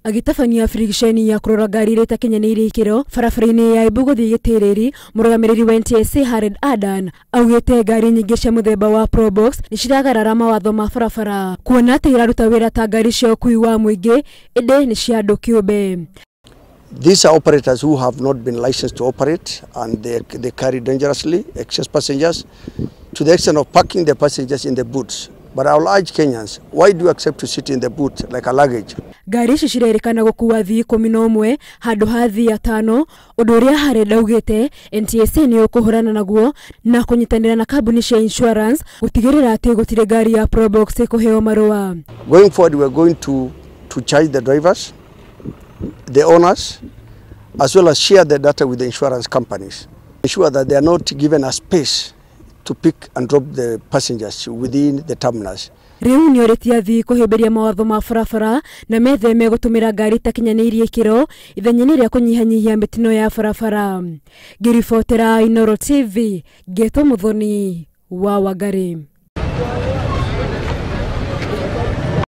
Agĩtabania birigiceni ya kũrora ngari iria itakinyanĩirie ikĩro barabara-inĩ ya Embu gũthiĩ Gĩtĩrĩri, mũrũgamĩrĩri wa NTSA Hared Adan augĩte ngari nyingĩ cia mũthemba wa Probox nĩ ciragarara mawatho ma barabara, kuona atĩ iraruta wĩra ta ngari cia ũkuui wa mũingĩ ĩndĩ nĩ cia andũ kĩũmbe. These are operators who have not been licensed to operate, and they carry dangerously excess passengers to the extent of parking the passengers in the boots. But I will urge Kenyans, why do you accept to sit in the boot like a luggage? Ngari ici cirerĩkana gũkua athii 11 handũ ha athii 5, ũndũ ũrĩa Hared augĩte NTSA nĩ ũkũhũrana naguo na kũnyitanĩra na kambuni cia insurance gũtigĩrĩra atĩ gũtirĩ ngari ya Probox ĩkũheo marũa. Going forward, we are going to charge the drivers, the owners, as well as share the data with the insurance companies. Ensure that they are not given a space to pick and drop the passengers within the terminals. Rĩu nĩ orĩtie athii kũhĩmbĩria mawatho ma barabara na metheme gũtũmĩra ngari itakinyanĩirie ikĩro ithenya-inĩ rĩa kũnyihanyihia mĩtino ya barabara. Ngĩribotera Inooro TV, Ngeto Muthoni wa Wangari.